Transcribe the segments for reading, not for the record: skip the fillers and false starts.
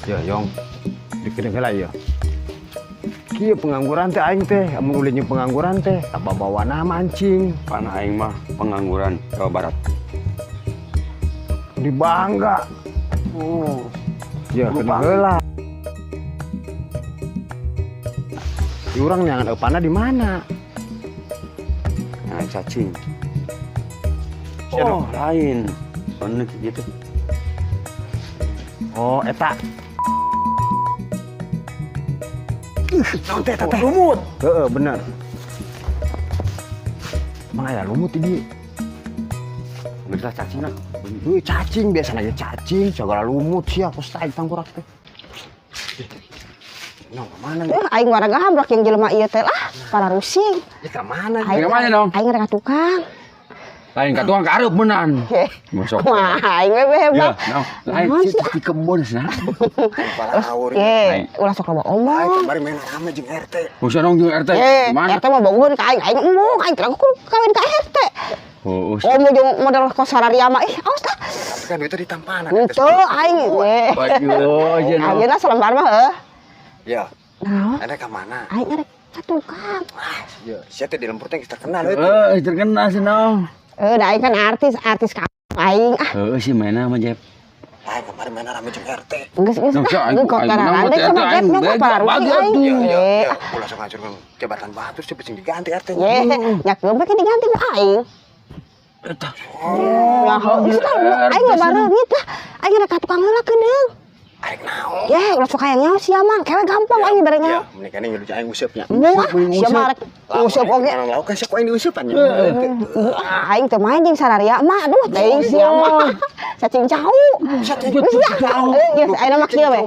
Ya, Yong. Dikedeung heula ieu. Kieu pengangguran teh aing teh, amun ulin jeung pengangguran teh, babawana mancing. Pan aing mah pengangguran Jawa Barat. Di bangga. Oh. Ya, kedeung heula. Di urang neangan eupana di mana? Nah, cacing. Oh, lain. Bener gitu. Oh, eta. Naon teh eta teh? Lumut. Heeh, bener. Emang aya lumut di dieu? Geus lah cacing lah. Heuh, cacing biasana ge cacing, sagala lumut sia kos tai tangkurak teh. Nong ka mana? Aing warga hambrok yang jelema ieu teh lah, para rusing. Ya ka mana? Aing Ka mana, Nong? Aing rek ka tukang. Lain ka tukang ka areup meunang. Masuk. Wah, aing we Ya, hebat. Nong. Lain Naon sih sih? di kebun sana. Para awur. Ye, ulah sok loba Aing omong. kamari main rame jeung RT. Usah nong jeung RT. Eh, Mana? RT mah bogoheun ka aing, aing embung, aing teh kudu kawin ka RT. Oh, Oh, mau jeung model kosararia mah ih, awas lah. Tapi kan duitnya ditampanan. Henteu aing we. Waduh, jeung. Ayeuna salembar mah heuh. Ya, Naon? ada ka mana? Aing arek ka tukang. Ah, ya, sia teh di lembur teh geus terkenal euy. Eh, terkenal sih nong. Da aing kan artis, artis ka aing ah. Heeh sih mainnya sama Jep. Aing kemarin main rame jeung RT. Geus geus Nong, ah, aing- geus kok aing karena menang dek buat sama RT, Jep aing nyok beda, para rusing bagus aing. tuh. Ya, ya, Eh, ya, ulah sok ngancurkeun jabatan batur cepet sing diganti RT. Ye, nya keun ke diganti ku aing. Eta. Ya geus lah, aing mah bareungit lah. Aing rek ka tukang heula keudeung. Arek naon? Ye, ulah sok hayang nyaho sia mah, kewe gampang aing dibere Ya, nyaho. mending kan ngelucu aing useup nya. Embung ah, sia mah rek useup oge. Orang lauk kan sia ku aing diuseupan nya. Aing teu main jeung sararia mah, aduh teuing sia mah. Cacing cau. Geus lah. Geus ayeuna mah kieu we.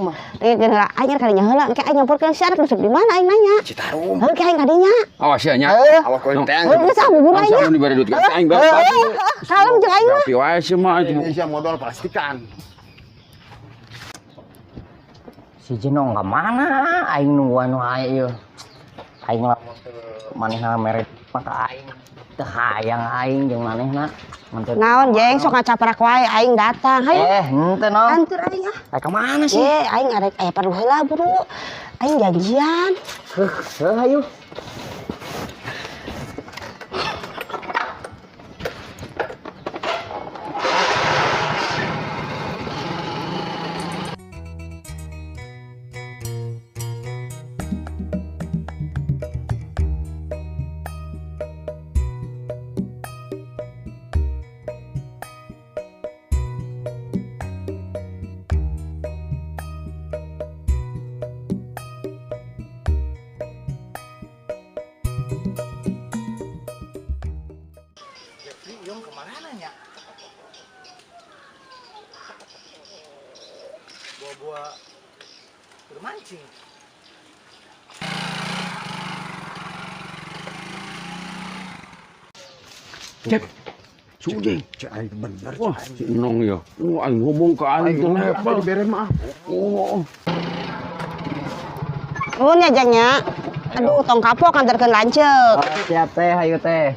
Dengekeun heula, aing rek kadinya heula, engke aing nyamperkeun sia rek masuk di mana aing nanya. Citarum. Heuh, ke aing kadinya. Awas ya nya. Heuh. Awak ku teh. Heuh, geus ah bubur aing nya. Langsung dibere duit ka aing Heuh, bae. kalem jeung aing mah. Rapi wae sih mah itu. Indonesia modal plastikan. Si Jenong ka mana? Aing nungguan wae ieu. Aing lamun teu manehna mere mah ka aing. Teu hayang aing jeung manehna. Mun teu- Naon jeng sok ngacaprak wae aing datang. Hayu. Eh, henteu Nong. Anteur aing ah. Rek ka mana sih? Ye, aing arek aya perlu heula buru. Aing janjian. Heuh, heuh hayu. Bawa-bawa bermancing. Jep. Sujeng. Cek aing bener. Wah, si Nong ya. Wah, aing ngomong ka aing teu level. Dibere mah. Oh. Nuhun ya jeng nya. Aduh, tong kapok nganterkeun lanceuk. Oh, siap teh, hayu teh.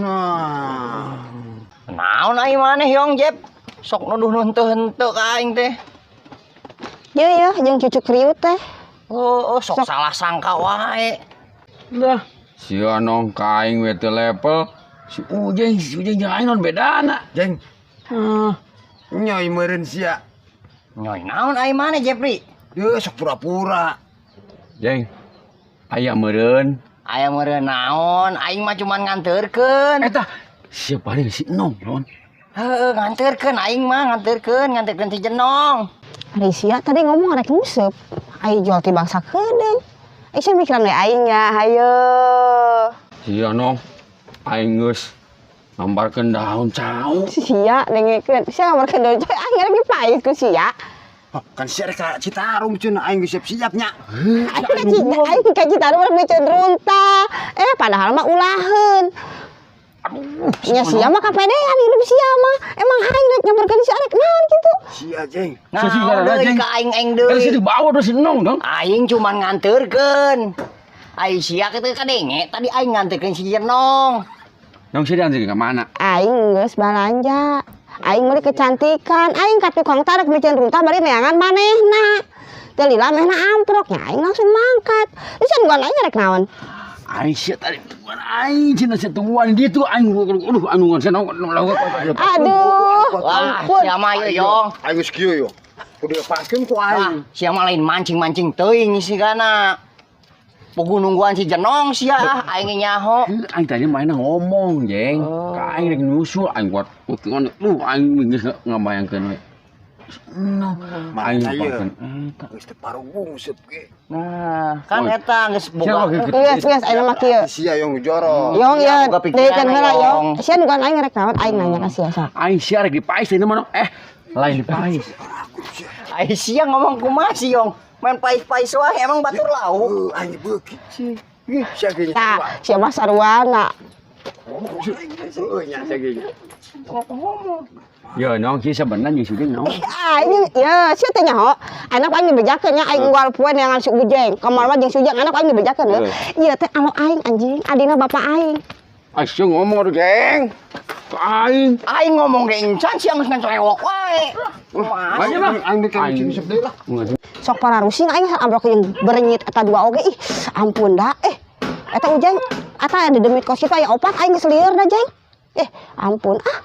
Nah. Naon ai maneh Yong Jep? Sok nuduh nu henteu-henteu ka aing teh. Ye ye, jeung cucu kriut teh. Oh, oh, sok salah sangka wae. Lah, si Nong ka aing we teu level. Si Ujeng jeung aing naon bedana? Jeng, Ah. nyoy meureun sia. Nyoy naon ai maneh Jepri? Deuh sok pura-pura. Jeng. Aya meureun. Aya meureun naon? Aing mah cuman nganterkeun. Eta sia paling si Nong naon? Heeh, nganterkeun aing mah nganterkeun si Jenong. Ari sia tadi ngomong arek nguseup. Aing jual ti bangsa keudeung. Aing sia mikiran we aing nya, hayo. Sia Nong. Aing geus ngambarkeun daun cau. Si sia dengekeun. Sia ngambarkeun daun cau, aing rek dipais ku sia. Hah, kan sia rek ka Citarum cenah aing geus siap-siap nya. Aing ka Citarum rek miceun runta. Padahal mah ulaheun. Aduh, Nya sia mah kapedean hirup sia mah. Emang aing rek nyamperkeun sia rek naon kitu. Sia jeng. Sia sih Naon gara-gara, deui Jeng. ka aing aing Eta deui. sia dibawa terus si Nong dong. Aing cuman nganterkeun. Aing sia kitu kadenge tadi aing nganterkeun si Jenong. Nong sia dianteurkeun ka mana? Aing geus balanja. Aing meuli kecantikan, aing ka tukang tarik miceun runtah bari neangan manehna. Teu lila mehna amprok nya aing langsung mangkat. Terus nungguan aing rek naon? Aing sia tadi tungguan aing cenah sia tungguan dia tuh aing aduh anu ngan sia Aduh, Wah, ampun. sia mah ieu Yong. Aing geus kieu yo. Kudu dipaskeun ku Wah, aing. sia mah lain mancing-mancing teuing sigana. Puguh nungguan si Jenong sia, aing ge nyaho. Aing tadi mainnya ngomong, Jeng. Ka aing rek nyusul aing buat utungan lu aing geus ngabayangkeun we. No, aing Mana ieu? lupakeun eta. Geus teu parunggung seup ge. Nah, kan Oi. eta geus Siapa boga. gitu? Geus geus aing mah kieu. Sia yang jorok. Yong Sia ya, boga pikiran, dekeun heula Yong. Yong. Sia nungguan aing rek naon aing nanya ka sia sok. Aing sia rek dipais teh mah. Eh, lain dipais. Ai sia ngomong kumaha sih, Yong? Main pais-pais wae emang batur lauk. Heuh, aing beuki. Ih, sia ge. Tah, sia mah sarwana. Heuh, nya sia ge. Ya, nong sih sebenarnya jeung si nong. Aing ya sia teh nyaho. Anak aing dibejakeun nya aing unggal poe neangan si Ujeng. Kamar mah jeung si Ujeng anak aing dibejakeun heuh. Ieu teh alo aing anjing, adina bapak aing. Aing sia ngomong aduh, Jeng. Ka aing. Aing ngomong ge encan sia geus ngancerewok wae. Kumaha sih? Aing Aing dek Aing. seup deui lah. Sok pararusing aing ambrok jeung berenyit eta dua oge ih ampun da eh eta Ujeng eta di demit kos kitu aya opat aing geus lieur da Jeng. Eh ampun ah.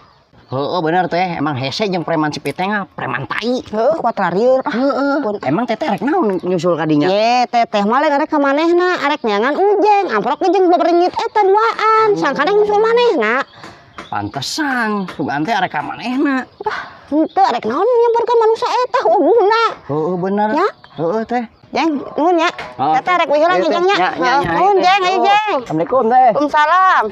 Heeh bener teh, emang hese jeung preman si Piteng ah, preman tai. Heuh kuat lieur ah. Heeh. Ampun. Emang teteh rek naon nyusul ka dinya? Ye, teteh mah lain arek ka manehna, arek neangan Ujeng, amprok ge jeung berenyit eta duaan, sangkana nyusul manehna. Pantesan, sugan teh arek ka manehna. Wah, henteu arek naon nyamperkeun manusia eta heuhna. Heeh bener. Ya. Heeh teh. Jeng, nuhun nya. Oh. Teteh rek heula Ayo, nya teh. Jeng nya. Nya, nya, nya, Nuhun ayo, teh. Jeng, ayo Jeng. Assalamualaikum teh. Waalaikumsalam.